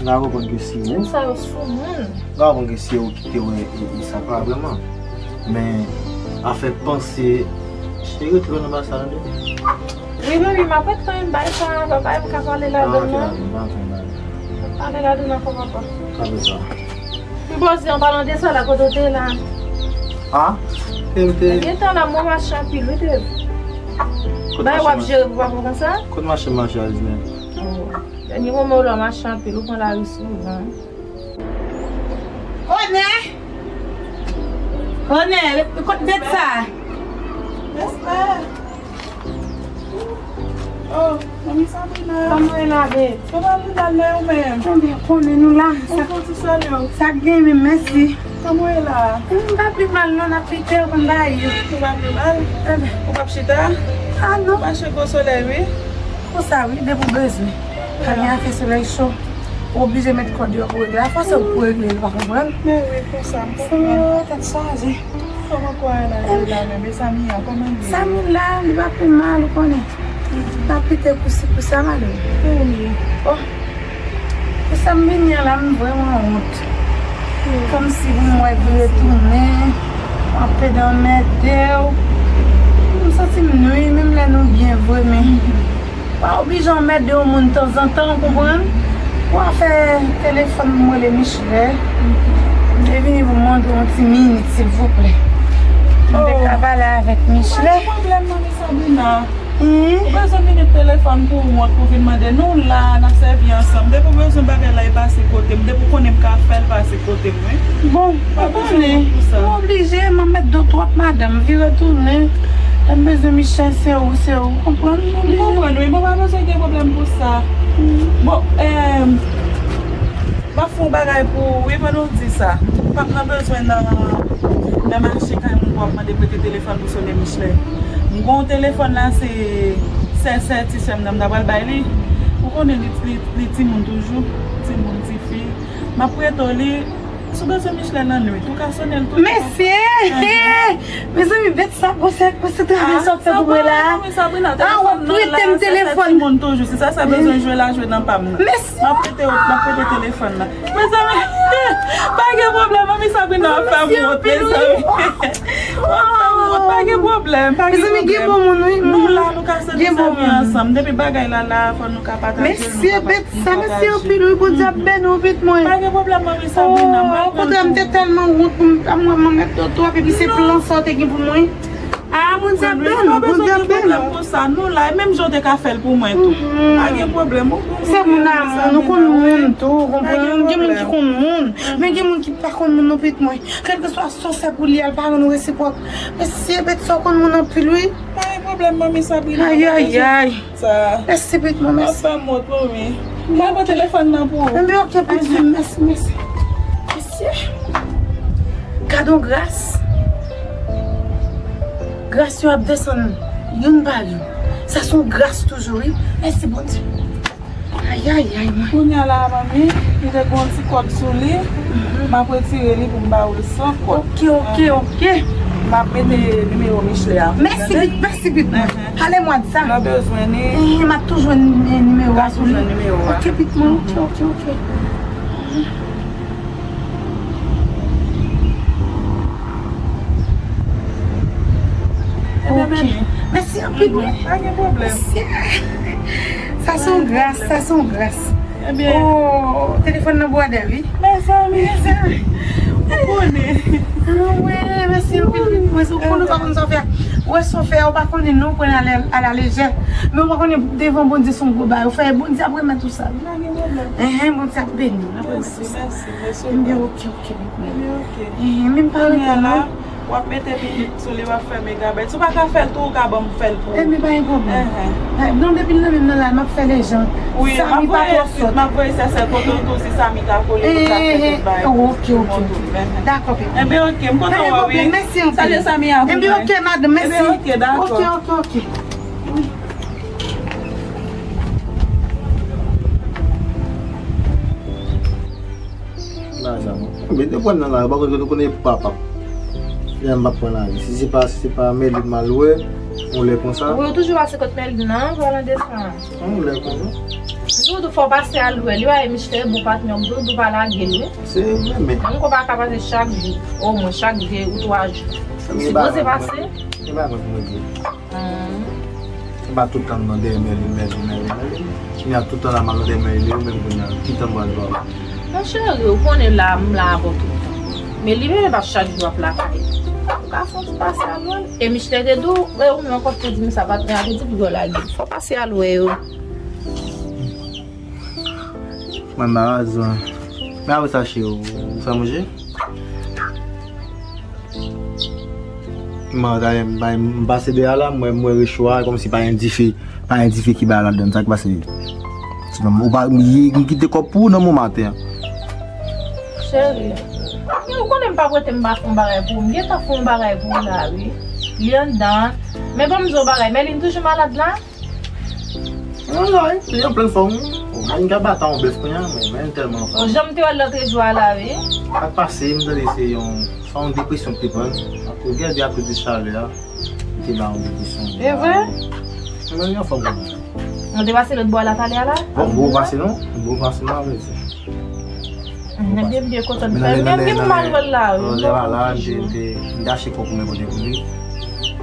m ka konprann ke se ou. Moun sa yo sou moun. M ka konprann ke se ou ki te wè e, e sak la vrèman. Men, afè panse, cheri, rete lwen nan bagay sa, tande? Wi, baby, m ap ret lwen bagay sa, papa, m ka pale ladan l non. Ah, ok, ok, ok. Pale ladan l ankò, papa. Sa vle sa. M poze an palan de sa la, kote w te la? Ah? Te, te. Mwen gentan la, mwen mache anpil, wi, te. Bay w ap jere pou papa konsa? Kote mache mache a, Isnel? Oh. Dènye moman w la mache anpil, ou pran lari souvan. Onè! Onè, kote bèt sa? Respè! Oh, manmi Sabrina. Kòman w ye la, babe? Kòman nou la lè ou menm? Ebyen, konnen nou la. Ou fè ti salye w. Sa k gen menm, mèsi. Kòman w ye la? M pa pi mal non, n ap lite, ou konn bagay yo. Ou pa pi mal? Ebyen. Ou p ap chita? Ah non. Mache gwo solèy, wi. Konsa, wi, depi w bezwen. Pa gen afè solèy cho. Ou oblije met kòd yo pou regle. A fòse w pou regle, ou pa konprann? Men wi, konsa, m konprann. Tèt chaje. Kòman kò a la ye la menm? E Sami an, kòman l ye? Sami la, li pa pi mal, ou konnen. N ap lite pou si pou sa, madanm. Wi. Oh. Pou sa m vini an la, m vrèman wont. Kòmsi pou m wè vire tounen, w ap pede anmède w. M santi m nwi, menm lè nou byen vre, men pa oblije anmède yon moun tanzantan, w konprann? Pou afè telefòn, m rele Michelet. M te vini pou m mande w yon ti minit, silvouplè. M te ka pale avèk Michelet. Pa gen pwoblèm, manmi Sabrina. Ou bezwen minit telefòn pou wont pou vin mande nou la, n ap sèvi ansanm. Depi w bezwen bagay la, e pase kote m. Depi w konnen m ka fè l, pase kote m, wi. Bon, ou konnen, ou oblije, m ap mèt do twòp, madanm, vire tounen. Lè m bezwen Michelet, se ou, se ou. Konprann? M konprann, wi, mwen pa bezwen gen pwoblèm pou sa. Bon, eh, m ap fè yon bagay pou ou, wi, pandan w di sa. Ou p ap nan bezwen nan, nan mache kay moun pou w ap mande prete telefòn pou sone Michelet. M gen yon telefòn la, se sè, sè, ti sè m nan, m ta pral bay li. Ou konnen li, li, li timoun toujou, timoun, tifi. M ap prete w li. Si w bezwen Michelet nan nwit, ou ka sone l tou. Mesye! Mezanmi, bèt sa, gwosè, gwosè travay sa w fè pou mwen la. Ah, w ap prete m telefòn. Timoun toujou, si sa, sa bezwen jwe la, jwe nan pa m nan. Mèsi. M ap prete w, m ap prete telefòn nan. Mezanmi, pa gen pwoblèm, manmi Sabrina ap fè m wont, mezanmi. W ap fè m wont, pa gen pwoblèm, pa gen pwoblèm. Mezanmi, gen bon moun, wi. Nou la, nou ka sèvi ansanm. Depi bagay la la, fò nou ka pataje l, nou ka pataje. Mèsi anpil, wi, Bondye ap beni w, pitit mwen. Pa gen pwoblèm, manmi Sabrina, m pral pran l pou ou. Okontrè, m te tèlman wont pou m, m, m, m mèt do twòp, epi se plan sa w te gen pou mwen. Ah, Bondye ap beni w, Bondye ap beni w. Pou sa, nou la, e menm jan w te ka fè l pou mwen tou. Pa gen pwoblèm, ou konn moun, nou konn moun tou, ou konprann? Gen moun ki konn moun, men gen moun ki pa konn moun non, pitit mwen. Kèlkeswa sa w fè pou li a, l pa rann ou resipwòk. Mesye, bèt sa w konn moun anpil, wi. Pa gen pwoblèm, manmi Sabrina. Ayayay. Sa. Mèsi, pitit mwen, mèsi. Anfen, mot, manmi. Mwen pran telefòn nan pou ou. Enben, oke, pitit mwen, mèsi, mèsi. Mesye. Gad yon gras. Gras yo ap desann youn pa youn. Sa se yon gras toujou, wi. Mèsi, Bondye. Ayayay, mwen. Kounye a la, manmi, li te gen yon ti kòd sou li. M ap retire li pou m ba ou l san kòd. Oke, oke, oke. M ap mete nimewo Michelet a pou ou, tande? Mèsi, Pit, mèsi, Pit mwen. Pale mwen de sa. Lè w bezwen li, m ap toujou jwenn nimewo a sou li. Ou ka toujou jwenn nimewo a. Ok, Pit mwen, ok, ok, ok. Ok. Mèsi anpil, wi. Pa gen pwoblèm. Mèsi. Sa se yon gras, sa se yon gras. Ebyen. Oh, telefòn nan bwòdè, wi. Mezanmi. Mezanmi. Ou konnen. Ah, wi, mèsi anpil, Pit mwen. Ou konnen ou pa konn sa w fè. Ou wè sa w fè, ou pa konnen non, ou pran l a la lejè. Men ou pa konnen devan Bondye se yon gwo bagay. Ou fè Bondye ap remèt ou sa. Pa gen pwoblèm. Enhen, Bondye ap beni w. Mèsi, mèsi, mèsi. Ebyen, ok, ok, Pit mwen. Ebyen, ok. Enhen, men m pa rete non. W ap mete pipit sou li, w ap fè megabèt. Si w pa ka fè l tou, ou ka ban m fè l pou ou. Ebyen, pa gen pwoblèm. Enhen. Non, depi l nan men m nan la, m ap fè lejan. Wi, m ap voye, m ap voye sèsè kote w tou, si Sami ka kole, pou l ka fè tout bagay pou mwen tou. Enhen. Dakò, Pit mwen. Ebyen, ok, m kontan wè w, wi. Pa gen pwoblèm, mèsi anpil. Salye Sami a pou mwen. Ebyen, ok, madanm, mèsi. Ebyen, ok, dakò. Ok, ok, ok. Wi. Lajan, mwen. Mete pran nan la, pa konn, nou konnen papa. Lè m pa pran lajan. Si se pa, si se pa Mèlin m al wè, yon lè konsa. Wi, ou toujou pase kot Mèlin nan, pale de sa. Yon lè konsa. M di w tou fò pase al wè li, wi, Michelet bon patnè, m di w, di w pa lage l, wi. Se vre, men. Yon konpa ka pase chak jou, omwen chak de ou twa jou. Sipoze pase. E pa mwen pou mwen di. Hmm. Se pa tout tan m nan dèyè Mèlin, Mèlin, Mèlin, Mèlin. Kounye a tout tan la m al nan dèyè Mèlin, e ou menm kounye a, ki tan m pral ba w? Mon cheri, ou konnen la, m la avè w tout tan. Mèlin menm, e pa chak jou w ap lakay. Ou ka fè yon ti pase al wè l. E Michelet te di w, e ou menm ankò ki te di m sa, patnè a te di pou yo lage. Fò pase al wè yo. Mwen, m pa razon. Men apre sa, cheri, ou, ou fè manje? Mwen, talè, m pa, m pase deyò la, mwen, mwen recho a, kòmsi pa gen dife, pa gen dife ki bay ladann, sa k pase? Ti nonm, ou pa, m, m kite kòb pou ou nan moman maten an. Cheri, ou konnen m pa prete m pa fè yon bagay pou ou, m gentan fè yon bagay pou ou la, wi. Li anndan, men ban m di w yon bagay, Mèlin toujou malad la? Non, non, wi, li an plen fòm, wi. O, men li ka bata yon bèf kounye a, men, men tèlman anfòm. O, jan m te wè l lòt jou a la, wi. Sa k pase, m tande se yon, se yon depresyon ki te pran l. Akoz, gade akoz de chalè a, li te ba yon depresyon. E vre? Men li anfòm kounye a. Mwen te pase lòt bò a la talè a la? Bon, bon pase non, bon pase non, a vrè di. Mwen byen, byen kontan de fè. Men m gen pou m al wè l la, wi. Lè a la, m te, m te, m te achte kòb pou mwen pote pou li.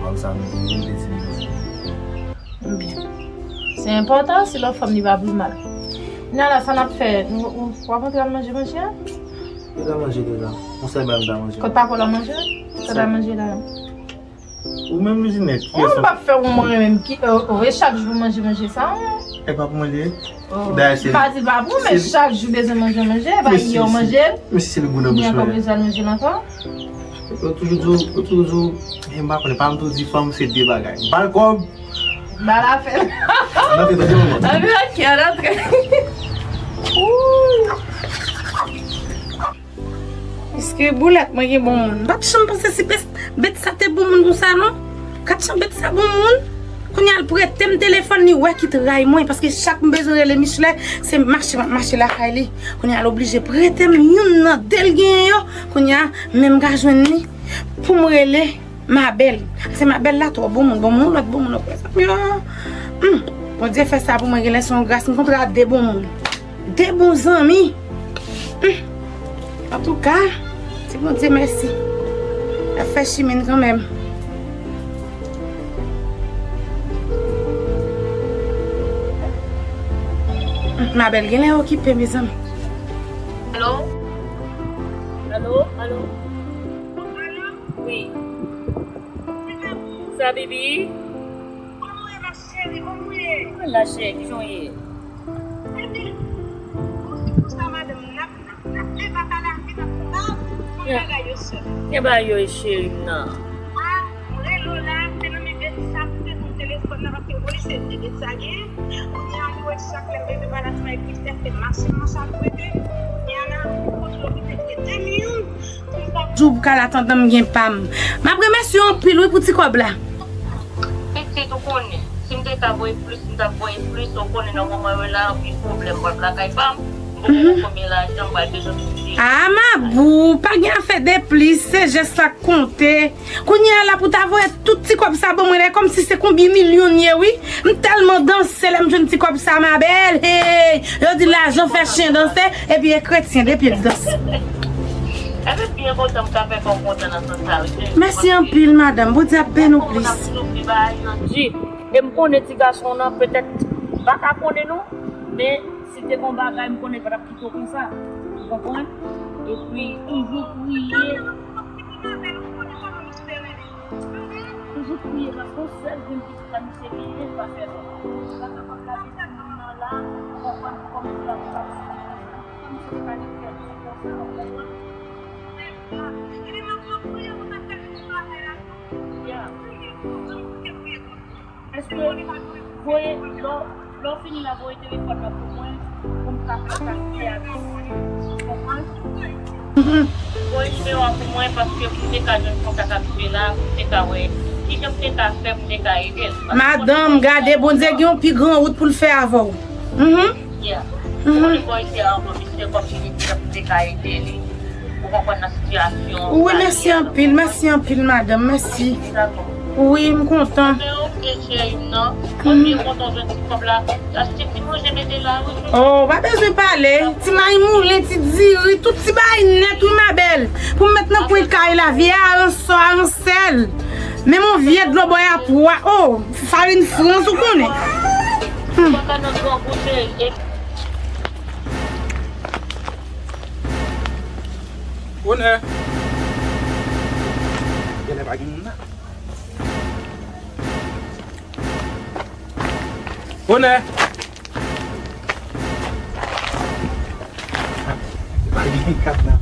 Kòm sa, m te, m te di li. Byen. Se enpòtan, si lòt fanm li pa pi mal. Nala, sa n ap fè? Nou, ou, w ap antre al manje manje a? Yo ta manje deja. Yon sèl bagay m ta manje. Kot papa w la manje? Sa ta manje la? Ou menm, Zinèt, ki... Mwen, m p ap fè yon mwen menm ki, e, e, chak jou manje manje sa, non. E pa pou mwen li ye. Dayè, se... M pa di l pa pou, men chak jou bezwen manje manje, e pa yè w manje l. Men si se l gou nan bouch mwen. Li ankò bezwen al manje l ankò. Yo toujou di w, yo toujou di w, e m pa konnen, pa m toujou di fanm se de bagay. Ba l kòb. Ba l afè l. Antre, antre, antre. Antre, antre. Ooh. Èske boulèt mwen gen bon moun? M pa t janm panse si bèt, bèt sa te bon moun konsa, non. Kat jan bèt sa bon moun. Kounye a l prete m telefòn li, wè ki tray mwen, paske chak m bezwen rele Michelet, se mache m ap mache lakay li. Kounye a l oblije prete m youn nan de l genyen yo. Kounye a, men m ka jwenn li pou m rele Mabèl. Se Mabèl la twò bon moun, bon moun, lòt bon moun ankò. Zanmi yo, hmm, Bondye fè sa pou mwen, genlè se yon gras, m kontre a de bon moun. De bon zanmi. Hmm. Antouka, di Bondye mèsi. L ap fè chimen kanmenm. Hmm, Mabèl genlè okipe, mezanmi. Alo? Alo? Alo? Wi. Sa, Bibi? Kòman w ye, ma chérie? Kòman w ye? Mwen la, cheri, kijan w ye? Ebyen, konsa, madanm, n ap, n ap, n ap leve ak lavi, n ap fè tout bagay yo sèl. Gen bagay yo, cheri m nan. A, m rele w la, se nan men bèt sa, m te pran telefòn nan, paske w konnen se de bèt sa gen. Kounye a, li wè chak lè m bezwen bagay la, se bagay ki fè, se mache, mache al prete. Kounye a la, kote l okipe, prete m youn. Jou pou kal atandan m gen pa m. M ap remèsye w anpil wi pou ti kòb la. Pitit ou konnen, si m te ka voye plis, m t ap voye plis, ou konnen nan moman yo la, anpil pwoblèm pral lakay pa m, m Konbyen lajan m pral bezwen pou ti. Ah, Mabou, pa gen afè de plis, se jès la k konte. Kounye a la pou ta voye tout ti kòb sa ban mwen la, kòmsi se konbyen milyon n ye, wi. M tèlman danse lè m jwenn ti kòb sa, ma belle. Hey! Yo di lajan fè chen danse, epi e kretyen depi l danse. Ebyen, byen kontan m ka fè kò w kontan nan sans sa, wi. Mèsi anpil, madanm. Bondye ap beni w plis. Di, e m konnen ti gason nan petèt pa ka konnen nou, men si te gon bagay m konnen pa t ap kite w konsa. Ou konprann? Epi toujou priye. Toujou priye, paske yon sèl grenn pitit la misye genyen, li pa fè lòt. Li pa kapab lage ti moun nan la, ou konprann, pou kòmanse la pou l ap sou misye te ka gen kè di konsa, ou konprann? Ya. Èske voye, lè w, lè w fini la, voye telefòn nan pou mwen, pou m ka kontakte avè w. Ou konprann? Voye nimewo a pou mwen, paske pou m te ka jwenn kontak ak Bela, pou m te ka wè kijan m te ka fè, pou m te ka ede l. Madanm, gade, Bondye gen yon pi gran wout pou l fè avè w. Mhm. Yeah. Mhm. Ou konn bòy se anvan misye kòm si li te, te ka ede li. Ou konprann nan sitiyasyon. Wi, mèsi anpil, mèsi anpil, madanm, mèsi. Dakò. Wi, m kontan. Men ok, cheri m nan. Mwen byen kontan jwenn ti kòb la. Achte ti manje mete la, wi. Oh, pa bezwen pale. Ti mayi moulen, ti diri, tout ti bagay nèt, wi, ma belle. Pou m met nan kwen kay la, vye aransò, aransèl. Menm yon vye dlo bòy a pwa. Oh, farin Frans, ou konnen. Hmm. Onè. Genlè pa gen moun la. Onè. Pa gen kat nan.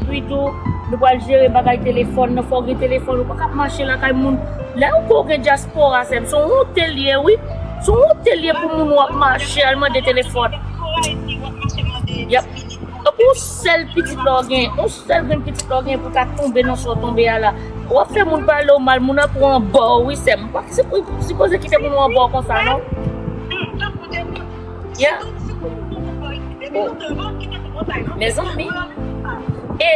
Epi tou, nou pral jere bagay telefòn nan, fò w gen telefòn, ou pa ka ap mache lakay moun. Lè ou gen dyaspora, sè m, se yon wont l ye, wi. Se yon wont l ye pou moun w ap mache al mande telefòn. Yap. Epi yon sèl pitit la w gen, yon sèl grenn pitit la w gen pou ta tonbe nan sa w tonbe a la. W ap fè moun pale w mal, moun ap pran bò w, wi, sè m. Ou pa sipo-, sipoze kite moun pran bò w konsa, non? Yeah. Oh. Mezanmi. E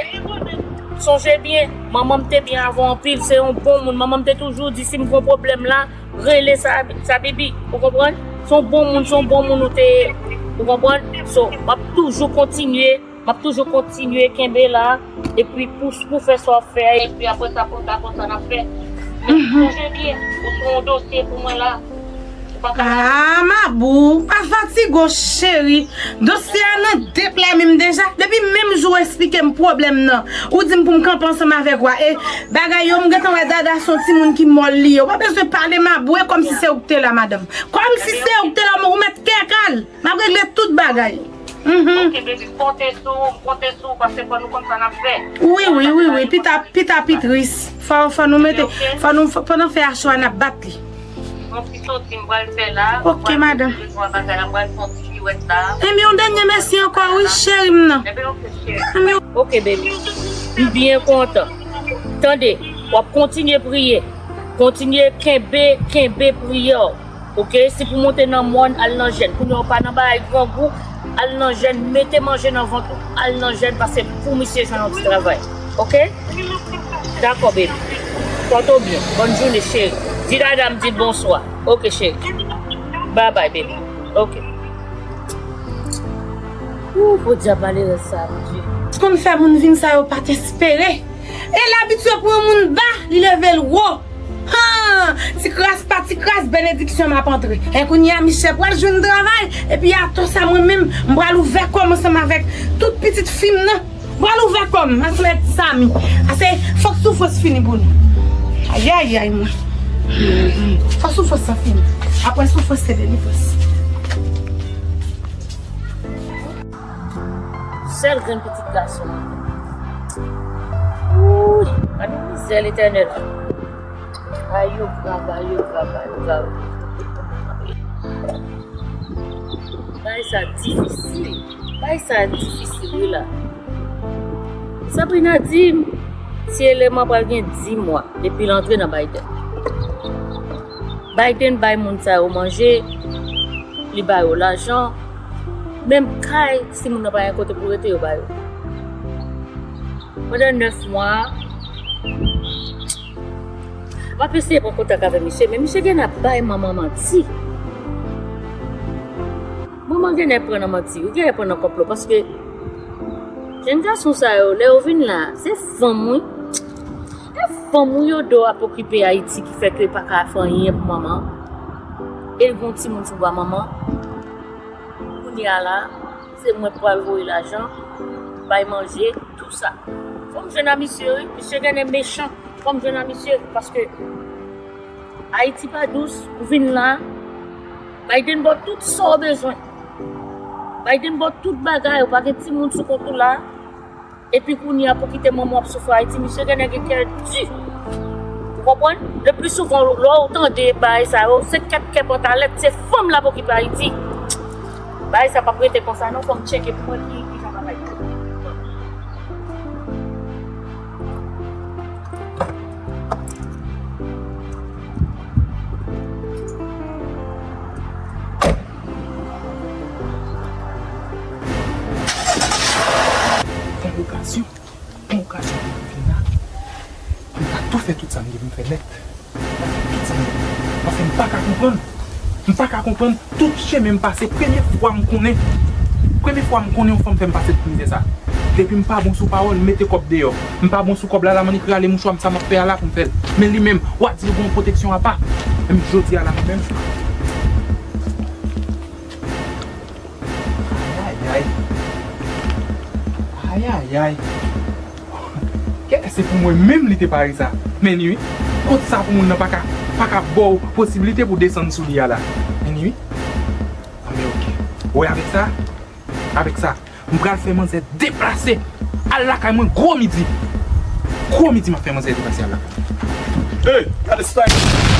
sonje byen, manman m te byen avè w anpil, se yon bon moun. Manman m te toujou di, si m gon pwoblèm la, rele sa, sa bibi. Ou konprann? Se yon bon moun, se yon bon moun ou te ye. Ou konprann? So, m ap toujou kontinye, m ap toujou kontinye kenbe la. Epi pou, pou fè sa w ap fè a, epi apre sa, konsa, konsa n ap fè. Men sonje byen, ou se yon dosye pou mwen la. Ah, Mabou, pa fatige w, cheri. Dosye a nan de pla men m deja. Depi menm jou w esplike m pwoblèm nan, ou di m pou m kanpe ansanm avèk w a. E bagay yo, m gentan wè Dada se yon timoun ki mòl li ye. Ou pa bezwen pale, Mabou, e kòmsi se ou k te la, madanm. Kòmsi se ou k te la, ou mèt kèk al. M ap regle tout bagay. Mhm. Ok, baby, m konte sou ou, m konte sou ou, paske fò nou konn sa n ap fè. Wi, wi, wi, wi. Pita, pita, pi tris. Fò, fò nou mete, fò nou, fò, pandan fè a cho a, n ap bat li. Mwen pi soti, m pral fè la. Ok, madanm. Mwen pral fè yon ti piwèt la. Enben, yon dènye mèsi ankò, wi, cheri m nan. Enben, ok, cheri. Enben, ok, baby. M byen kontan. Tande, w ap kontinye priye. Kontinye kenbe, kenbe priyè w. Ok, si pou monte nan mòn, al nan jèn. Kounye a w pa nan bagay grangou, al nan jèn, mete manje nan vant ou, al nan jèn, paske pou misye jwenn yon ti travay. Ok? Dakò, baby. Pòte w byen. Bòn jounen, cheri. Di Dada m di l bonswa. Ok, cheri. Bye bye, baby. Ok. Ooh, podyab malerèz sa, Bondye. Konn fè moun vin sa yo pa t espere. E l abitye pran moun ba, li leve l wo. Han! Ti kras pa ti kras, benediksyon m ap antre. E kounye a, Michel pral jwenn travay, epi atò sa, mwen menm, m pral ouvè kò m ansanm avèk tout pitit fi m nan. M pral ouvè kò m ansanm avèk ti Samy. Ase, fòk soufrans fini pou nou. Ayayay, mwen. Fòk soufrans lan fini. Apre soufrans, se delivrans. Sèl grenn pitit gason an. Wouy, gade mizè, Letènèl. Ay, yo grav, ay, yo grav, ay, yo grav. Bagay sa difisil. Bagay sa difisil, wi, la. Sabrina di m, ti Eleman pral gen dis mwa depi l antre nan Biden. Biden bay moun sa yo manje, li ba yo lajan. Menm kay, si moun nan pa gen kote pou rete, yo ba yo. Pandan nèf mwa, m ap eseye pran kontak avè misye, men misye gen ap bay manman manti. Manman gen ap pran nan manti, wi, gen ap pran nan konplo, paske jèn gason sa yo, lè yo vin la, se fanm, wi. E fanm ou yo do ap okipe Ayiti ki fè ke pa ka fè anyen pou manman. E l gon timoun sou bra manman. Kounye a la, se mwen k pral voye lajan, bay manje, tou sa. Fò m jwenn a misye, wi. Misye genlè mechan. Fò m jwenn a misye, paske Ayiti pa dous, ou vin la, Biden ba w tout sa w bezwen. Biden ba w tout bagay, ou pa gen timoun sou kont ou la. Epi kounye a pou kite manman w ap soufri Ayiti, misye genlè gen kè di. Ou konprann? Le pli souvan, lè w tande bagay sa yo, se kèp kèp antalèt, se fanm l ap okipe Ayiti. Bagay sa p ap rete konsa non, fò m tcheke pou mwen ki, ki jan bagay yo. Yon okazyon, yon okazyon pou mwen vin la. Mwen ka tou fè tout sa m gen pou m fè nèt. Tout sa m gen. Paske m pa ka konprann. M pa ka konprann. Tout chemen m pase, premye fwa m konnen, premye fwa m konnen yon fanm fè m pase tout mizè sa. Depi m pa bon sou pawòl, m mete kòb deyò. M pa bon sou kòb la, la m annik rale mouchwa m, sa m ap fè a la pou m fè l. Men li menm, w a di l gon pwoteksyon apa. Menm jodi a la, mwen menm. Ayayay. Ayayay. Kèk se pou mwen menm li te pare sa. Men ni wi. Kot sa pou moun nan pa ka, pa ka ba w posiblite pou desann sou li a la. Men ni wi. Anben oke. Ou wè avèk sa, avèk sa, m pral fè manzè deplase. Al lakay mwen gwo midi. Gwo midi m ap fè manzè deplase al lakay. Hey, gade style.